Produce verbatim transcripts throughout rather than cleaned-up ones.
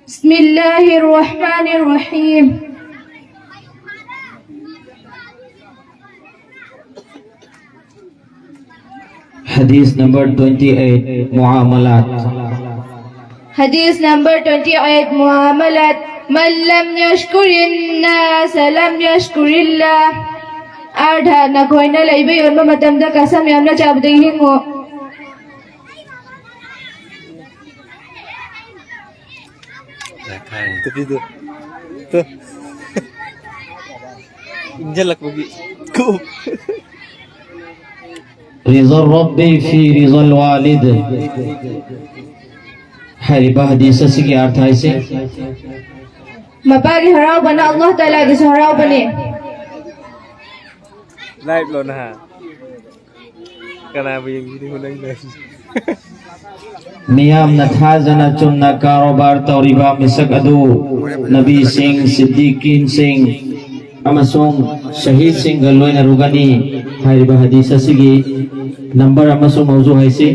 بسم الله الرحمن الرحيم. Hadith number twenty-eight, Muamalat. Hadith number twenty-eight, Muamalat. من لم يشكر الناس لم يشكر الله. ꯑꯥꯔꯊ: ꯅꯈꯣꯏꯅ ꯂꯩꯕ ꯌꯣꯟꯕ ꯃꯇꯝꯗ ꯀꯁꯝ ꯌꯥꯝꯅ ꯆꯥꯕꯗꯒꯤ ꯍꯤꯡꯉꯨ꯫ ꯇꯨꯄꯤꯗꯨ꯫ ꯇꯨ꯫ ꯏꯟꯖꯜꯂꯛꯄꯒꯤ꯫ ꯀꯨ꯫ رضا الرب في رضا الوالد. ꯍꯥꯏꯔꯤꯕ ꯍꯗꯤꯁ ꯑꯁꯤꯒꯤ ꯑꯥꯔꯊ ꯍꯥꯏꯁꯦ, ꯃꯄꯥꯒꯤ ꯍꯔꯥꯎꯕꯅ ꯑꯜꯂꯥꯍ ꯇꯥꯂꯥꯒꯤꯁꯨ ꯍꯔꯥꯎꯕꯅꯤ꯫ ꯂꯥꯏꯚ ꯂꯣ ꯅꯍꯥ? ꯀꯅꯥꯕꯨ ꯌꯦꯡꯕꯤꯔꯤꯕ ꯅꯪꯅ? ꯃꯤꯌꯥꯝꯅ ꯊꯥꯖꯅ ꯆꯨꯝꯅ ꯀꯥꯔꯣꯕꯥꯔ ꯇꯧꯔꯤꯕ ꯃꯤꯁꯛ ꯑꯗꯨ ꯅꯕꯤꯁꯤꯡ, ꯁꯤꯗꯤꯀꯤꯟꯁꯤꯡ ꯑꯃꯁꯨꯡ ꯁꯍꯤꯗꯁꯤꯡꯒ ꯂꯣꯏꯅꯔꯨꯒꯅꯤ꯫ ꯍꯥꯏꯔꯤꯕ ꯍꯗꯤꯁ ꯑꯁꯤꯒꯤ ꯅꯝꯕꯔ ꯑꯃꯁꯨꯡ ꯃꯧꯖꯨ ꯍꯥꯏꯁꯤ꯫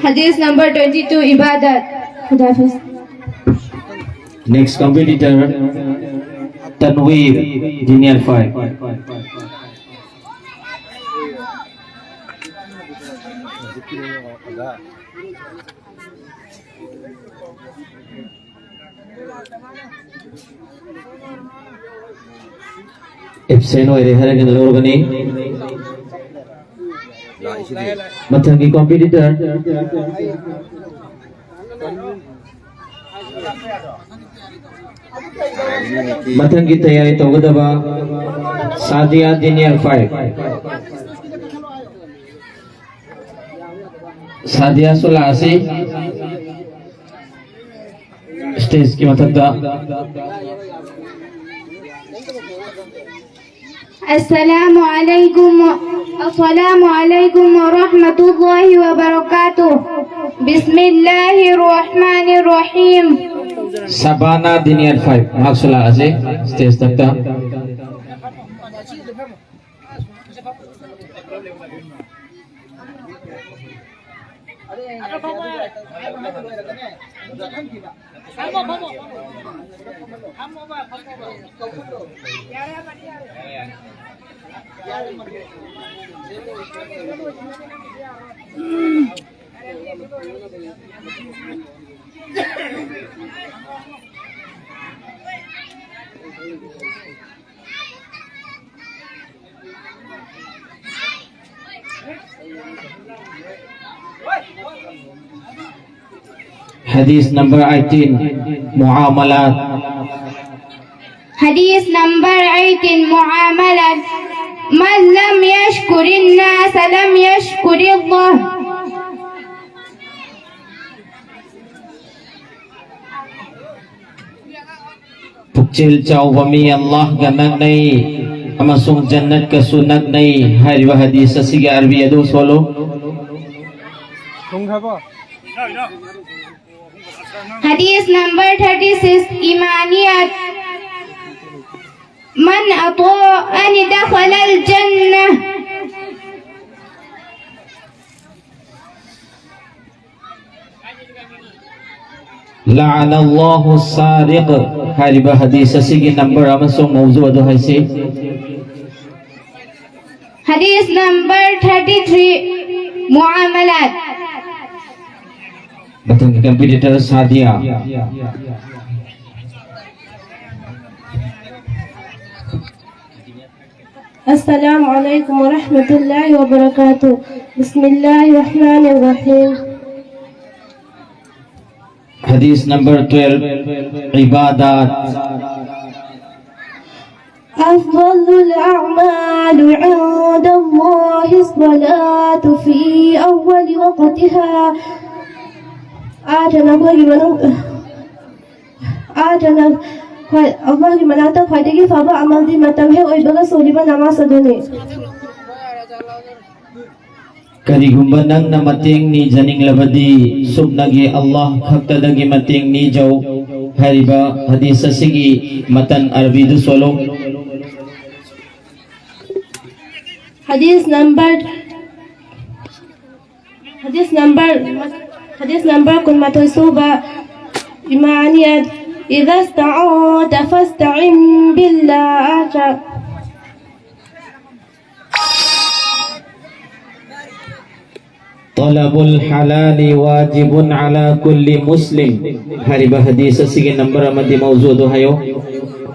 Hadith number twenty-two, Ibadat. Khuda Hafiz. Next competitor, Tanveer, Junior five. Absent ꯑꯣꯏꯔꯦ ꯍꯥꯏꯔꯒꯅ ꯂꯧꯔꯒꯅꯤ꯫ ꯃꯊꯪꯒꯤ competitor, ꯃꯊꯪꯒꯤ ꯇꯌꯥꯔꯤ ꯇꯧꯒꯗꯕ ꯁꯥꯗꯤꯌꯥ, Junior five꯫ ꯁꯥꯗꯤꯌꯥꯁꯨ ꯂꯥꯛꯑꯁꯤ ꯁ꯭ꯇꯦꯖꯀꯤ ꯃꯊꯛꯇ꯫ السلام عليكم، السلام عليكم ورحمة الله وبركاته. بسم الله الرحمن الرحيم. ꯁꯕꯥꯅꯥ, Junior five, ꯃꯍꯥꯛꯁꯨ ꯂꯥꯛꯑꯁꯤ ꯁ꯭ꯇꯦꯖ ꯃꯊꯛꯇ꯫ Hadith number eighteen, Muamalat. Hadith number eighteen, Muamalat. من لم يشكر الناس لم يشكر الله. Pukchel chauba mi Allah ga naknai, amasung Jannat gasu naknai, hairiba hadith asigi Arabi adu solo. Hadith number thirty-six, Imaniyat. من أطاعني دخل الجنة. لعن الله السارق. Hairiba hadith asigi number amasung mawzu adu haise. Hadith number thirty-three, Muamalat. Mathang competitor Sadia. السلام عليكم ورحمة الله وبركاته. بسم الله الرحمن الرحيم. Hadith number twelve, Ibadat. أفضل الأعمال عند الله الصلاة في أول وقتها. Adana ko gimana? Adana, ꯈ꯭ꯋꯥꯏ-, ꯑꯜꯂꯥꯍꯒꯤ ꯃꯅꯥꯛꯇ ꯈ꯭ꯋꯥꯏꯗꯒꯤ ꯐꯕ ꯑꯃꯜꯗꯤ ꯃꯇꯝ ꯍꯦꯛ ꯑꯣꯏꯕꯒ ꯁꯣꯜꯂꯤꯕ ꯅꯃꯥꯖ ꯑꯗꯨꯅꯤ꯫ ꯀꯔꯤꯒꯨꯝꯕ ꯅꯪꯅ ꯃꯇꯦꯡ ꯅꯤꯖꯅꯤꯡꯂꯕꯗꯤ, ꯁꯨꯞꯅꯒꯤ ꯑꯜꯂꯥꯍ ꯈꯛꯇꯗꯒꯤ ꯃꯇꯦꯡ ꯅꯤꯖꯧ꯫ ꯍꯥꯏꯔꯤꯕ ꯍꯗꯤꯁ ꯑꯁꯤꯒꯤ ꯃꯇꯟ ꯑꯔꯕꯤꯗꯨ ꯁꯣꯜꯂꯨ꯫ ꯍꯗꯤꯁ ꯅꯝꯕꯔ ꯍꯗꯤꯁ ꯅꯝꯕꯔ, ꯍꯗꯤꯁ ꯅꯝꯕꯔ ꯀꯨꯟꯃꯥꯊꯣꯏ ꯁꯨꯕ꯫ ꯏꯃꯥꯅꯤꯌꯠ, إذا استعنت فاستعن بالله. طلب الحلال واجب على كل مسلم. ꯍꯥꯏꯔꯤꯕ ꯍꯗꯤꯁ ꯑꯁꯤꯒꯤ ꯅꯝꯕꯔ ꯑꯃꯗꯤ ꯃꯧꯖꯨ ꯑꯗꯨ ꯍꯥꯏꯌꯨ꯫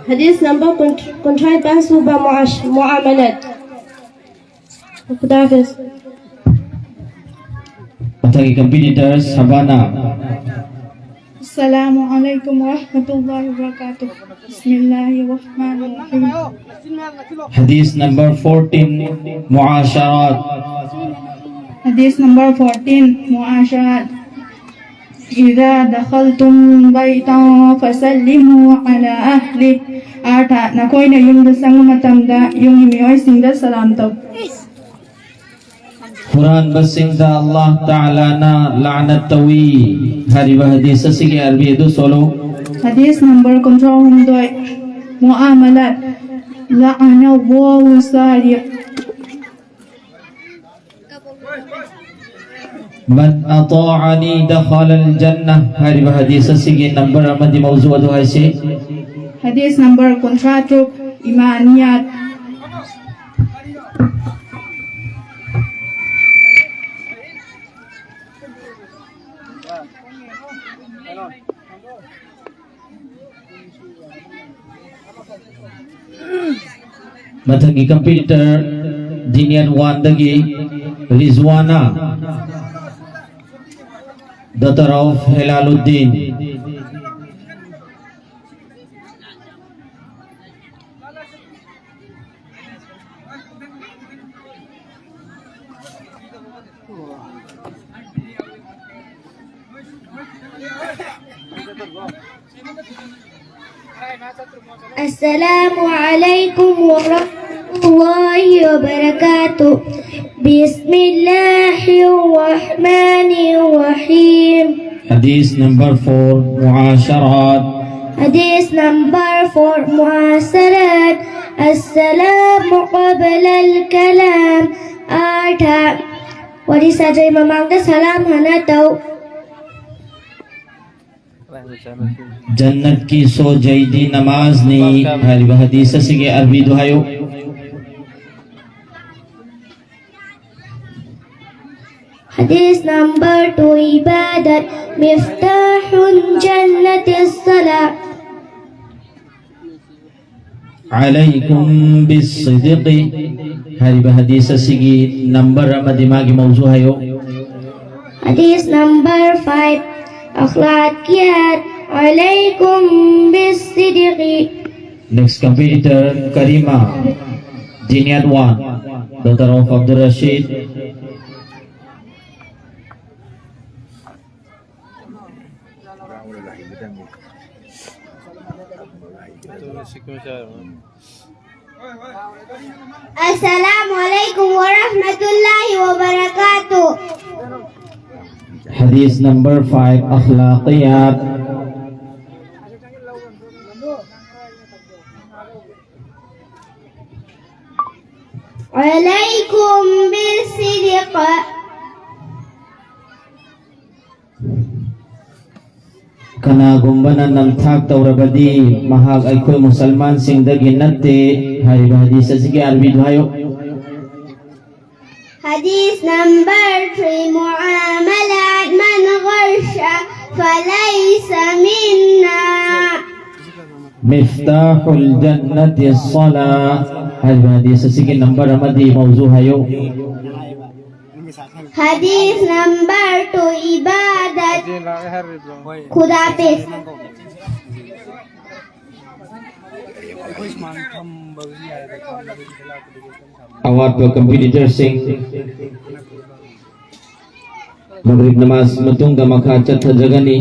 ꯍꯗꯤꯁ ꯅꯝꯕꯔ ꯀꯨꯟ-, ꯀꯨꯟꯊ꯭ꯔꯥ ꯅꯤꯄꯥꯟ ꯁꯨꯕ ꯃꯨꯑꯥꯁ-, ꯃꯨꯑꯥꯃꯂꯥꯠ. ꯈꯨꯗꯥ ꯍꯥꯐꯤꯖ꯫ ꯃꯊꯪꯒꯤ ꯀꯝꯄꯤꯇꯤꯇꯔ ꯁꯕꯥꯅꯥ꯫ السلام عليكم ورحمة الله وبركاته. بسم الله الرحمن الرحيم. ꯍꯗꯤꯁ ꯅꯝꯕꯔ ꯐꯣꯔꯇꯤꯟ, ꯃꯨꯑꯥꯁꯔꯥꯠ. ꯍꯗꯤꯁ ꯅꯝꯕꯔ ꯐꯣꯔꯇꯤꯟ, ꯃꯨꯑꯥꯁꯔꯥꯠ. إذا دخلتم بيتا فسلموا على أهله. ꯑꯥꯔꯊ, ꯅꯈꯣꯏꯅ ꯌꯨꯝꯗ ꯆꯪꯕ ꯃꯇꯝꯗ ꯌꯨꯝꯒꯤ ꯃꯤꯑꯣꯏꯁꯤꯡꯗ ꯁꯂꯥꯝ ꯇꯧ꯫ ꯍꯨꯔꯥꯟꯕꯁꯤꯡꯗ ꯑꯜꯂꯥꯍ ꯇꯥꯂꯥꯅ ꯂꯥꯅꯠ ꯇꯧꯏ꯫ ꯍꯥꯏꯔꯤꯕ ꯍꯗꯤꯁ ꯑꯁꯤꯒꯤ ꯑꯔꯕꯤ ꯑꯗꯨ ꯁꯣꯜꯂꯨ꯫ ꯍꯗꯤꯁ ꯅꯝꯕꯔ ꯀꯨꯟꯊ꯭ꯔꯥ ꯍꯨꯝꯗꯣꯏ, ꯃꯨꯑꯥꯃꯂꯥꯠ. لعن الله السارق. من أطاعني دخل الجنة. ꯍꯥꯏꯔꯤꯕ ꯍꯗꯤꯁ ꯑꯁꯤꯒꯤ ꯅꯝꯕꯔ ꯑꯃꯗꯤ ꯃꯧꯖꯨ ꯑꯗꯨ ꯍꯥꯏꯁꯤ꯫ ꯍꯗꯤꯁ ꯅꯝꯕꯔ ꯀꯨꯟꯊ꯭ꯔꯥ ꯇꯔꯨꯛ, ꯏꯃꯥꯅꯤꯌꯥꯠ. ꯃꯊꯪꯒꯤ competitor ꯗꯤꯅꯤꯌꯟ ꯋꯥꯟꯗꯒꯤ ꯔꯤꯖꯋꯥꯅꯥ, daughter of ꯍꯦꯂꯥꯂꯨꯗꯤꯟ. السلام عليكم ورحمة الله وبركاته. بسم الله الرحمن الرحيم. Hadith number four, muasharat. Hadith number four, muasharat. السلام قبل الكلام. ꯑꯥꯔꯊ, ꯋꯥꯔꯤ ꯁꯥꯗ꯭ꯔꯤꯉꯩ ꯃꯃꯥꯡꯗ ꯁꯂꯥꯝ ꯍꯥꯟꯅ ꯇꯧ꯫ ꯖꯟꯅꯠꯀꯤ ꯁꯣ ꯖꯩꯗꯤ ꯅꯃꯥꯖꯅꯤ ꯍꯥꯏꯔꯤꯕ ꯍꯗꯤꯁ ꯑꯁꯤꯒꯤ ꯑꯔꯕꯤꯗꯨ ꯍꯥꯏꯌꯨ꯫ Hadith number two, عبادة مفتاح الجنة الصلاة. عليكم بالصدق ꯍꯥꯏꯔꯤꯕ ꯍꯗꯤꯁ ꯑꯁꯤꯒꯤ ꯅꯝꯕꯔ ꯑꯃꯗꯤ ꯃꯥꯒꯤ ꯃꯧꯖꯨ ꯍꯥꯏꯌꯨ꯫ Hadith number five, أخلاقيات، عليكم بالصدق. Next competitor, Karima, Deniat one, daughter of Abdul Rashid. السلام عليكم ورحمة الله وبركاته. Hadith number five, أخلاقيات. عليكم بالصدق. ꯀꯅꯥꯒꯨꯝꯕꯅ ꯅꯝꯊꯥꯛ ꯇꯧꯔꯕꯗꯤ ꯃꯍꯥꯛ ꯑꯩꯈꯣꯏ ꯃꯨꯁꯜꯃꯥꯟꯁꯤꯡꯗꯒꯤ ꯅꯠꯇꯦ ꯍꯥꯏꯔꯤꯕ ꯍꯗꯤꯁ ꯑꯁꯤꯒꯤ ꯑꯔꯕꯤꯗꯨ ꯍꯥꯏꯌꯨ꯫ Hadith number three, معاملات من غش فليس منا. مفتاح الجنة الصلاة ꯍꯥꯏꯔꯤꯕ ꯍꯗꯤꯁ ꯑꯁꯤꯒꯤ ꯅꯝꯕꯔ ꯑꯃꯗꯤ ꯃꯧꯖꯨ ꯍꯥꯏꯌꯨ꯫ Hadith number two, عبادة. خدا حافظ. ꯑꯋꯥꯠꯄ ꯀꯝꯄꯤꯇꯤꯇꯔꯁꯤꯡ ꯃꯒ꯭ꯔꯤꯕ ꯅꯃꯥꯖ ꯃꯇꯨꯡꯗ ꯃꯈꯥ ꯆꯠꯊꯖꯒꯅꯤ꯫